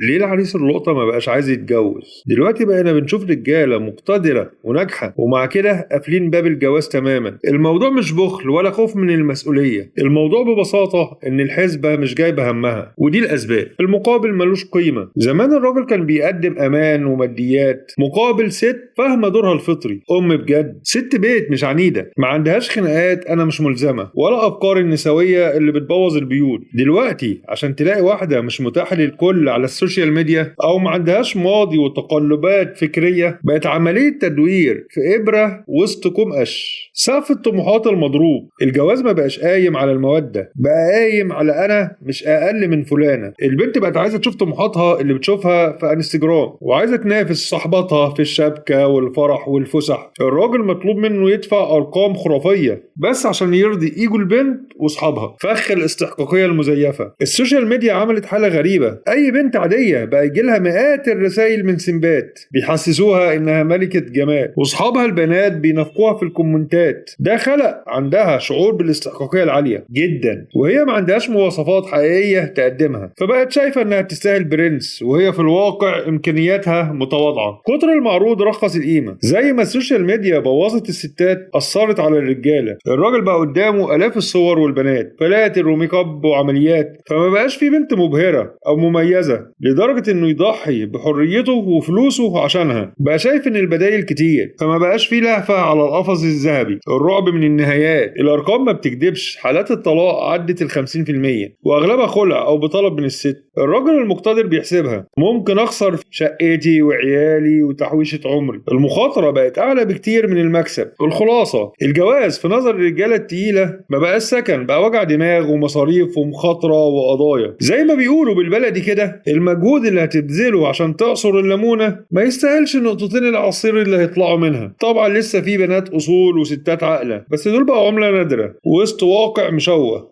ليه العريس اللقطة ما بقاش عايز يتجوز؟ دلوقتي بقينا بنشوف رجالة مقتدرة وناجحة ومع كده قافلين باب الجواز تماما. الموضوع مش بخل ولا خوف من المسؤولية، الموضوع ببساطة ان الحسبة مش جايبة همها، ودي الأسباب. المقابل ملوش قيمة. زمان الراجل كان بيقدم أمان وماديات مقابل ست فاهمة دورها الفطري، أم بجد، ست بيت مش عنيدة، ما عندهاش خناقات أنا مش ملزمة ولا أفكار النسوية اللي بتبوظ البيوت. دلوقتي عشان تلاقي واحدة مش متاحة للكل على ال social media أو ما عندهاش ماضي وتقلبات فكرية، بقت عملية تدوير في إبرة وسط كوم قش. سقف الطموحات المضروب. الجواز ما بقاش قايم على المودة، بقى قايم على أنا مش أقل من فلانة. البنت بقت عايزة تشوف طموحاتها اللي بتشوفها في انستجرام، وعايزة تنافس صاحباتها في الشبكة والفرح والفسح. الراجل مطلوب منه يدفع أرقام خرافية بس عشان يرضي إيجو البنت واصحابها. فخ الاستحقاقية المزيفة. ال social media عملت حالة غريبة، أي بنت عادية بقى يجيلها مئات الرسائل من simp ات بيحسسوها إنها ملكة جمال، واصحابها البنات بينافقوها في ال comment ات. ده خلق عندها شعور بالاستحقاقية العالية جدا، وهي ما عندهاش مواصفات حقيقية تقدمها، فبقت شايفة إنها تستاهل برنس، وهي في الواقع إمكانياتها متواضعة. كتر المعروض رخص القيمة. زي ما ال social media بوظت الستات، أثرت على الرجالة. الراجل بقى قدامه آلاف الصور والبنات، فلاتر وميك اب وعمليات، فما بقاش في بنت مبهرة أو مميزة لدرجة إنه يضحي بحريته وفلوسه عشانها. بقى شايف إن البدايل كتير، فما بقاش في لهفة على القفص الذهبي. الرعب من النهايات. الأرقام ما بتكدبش، حالات الطلاق عدت ال 50% وأغلبها خلع أو بطلب من الست. الراجل المقتدر بيحسبها، ممكن أخسر شقتي وعيالي وتحويشة عمري. المخاطرة بقت أعلى بكتير من المكسب. الخلاصة، الجواز في نظر الرجالة التقيلة ما بقاش سكن، بقى وجع دماغ ومصاريف ومخاطرة وقضايا. زي ما بيقولوا بالبلدي كده، المجهود اللي هتبذله عشان تعصر الليمونة ما يستاهلش نقطتين العصير اللي هيطلعوا منها. طبعا لسه في بنات أصول وستات عاقلة، بس دول بقى عملة نادرة وسط واقع مشوه.